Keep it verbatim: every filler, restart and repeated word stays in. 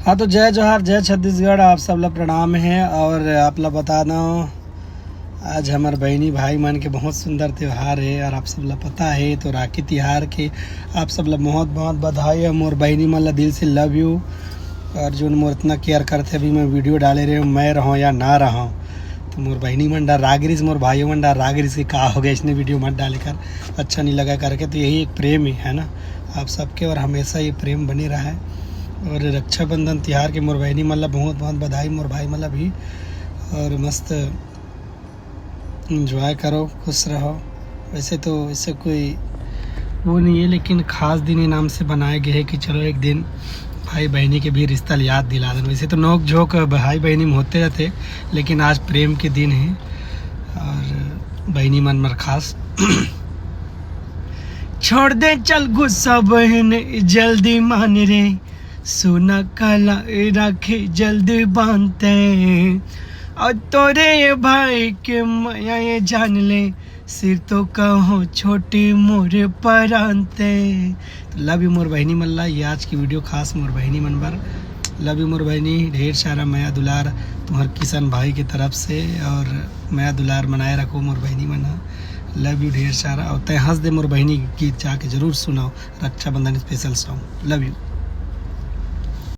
हाँ, तो जय जोहार, जय छत्तीसगढ़, आप सब ला प्रणाम हे। और आप ला बता दो, आज हमर बहिनी भाई मन के बहुत सुंदर त्योहार हे और आप सब ला पता हे, तो राखी तिहार के आप सब ला बहुत बहुत बधाई हे। मोर बहिनी मन ला दिल से love you। और जोन मोर इतना care करथे, अभी मैं video डाले रहे हूँ, मैं रहूँ या ना रहूँ, तो मोर बहिनी मन डर राग रिस, मोर भाइयों मन डर राग रिस कि का हो गया, इसने video मत डाले कर, अच्छा नहीं लगा करके। तो यही एक प्रेम ही है ना आप सबके, और हमेशा ये प्रेम बने रहे। और रक्षाबंधन तिहार के मोर बहिनी मन ला बहुत बहुत बधाई, मोर भाई मन ला भी। और मस्त enjoy करो, खुश रहो। वैसे तो इससे कोई वो नहीं है, लेकिन खास दिन ये नाम से बनाए गए हैं कि चलो एक दिन भाई बहिनी के भी रिश्ता याद दिला देना। वैसे तो नोक झोंक भाई बहिनी में होते रहते, लेकिन आज प्रेम के दिन है। और बहिनी मन मर खास छोड़ दे चल गुस्सा बहन, जल्दी मान रे, सोना काला राखे जल्दी बांधते। और तोरे ये भाई के मया ये जान ले, सिर तो कहो छोटी मोर परांते। तो love you मोर बहिनी मन ला, ये आज की video खास मोर बहिनी मन बर। Love you मोर बहिनी, ढेर सारा मया दुलार तुम्हार किशन भाई के तरफ से, और मया दुलार बनाए रखो मोर बहिनी मन। Love you ढेर सारा, और तय हंस दे मोर बहिनी गीत जाके जरूर सुनाओ, Rakshabandhan special song। Love you।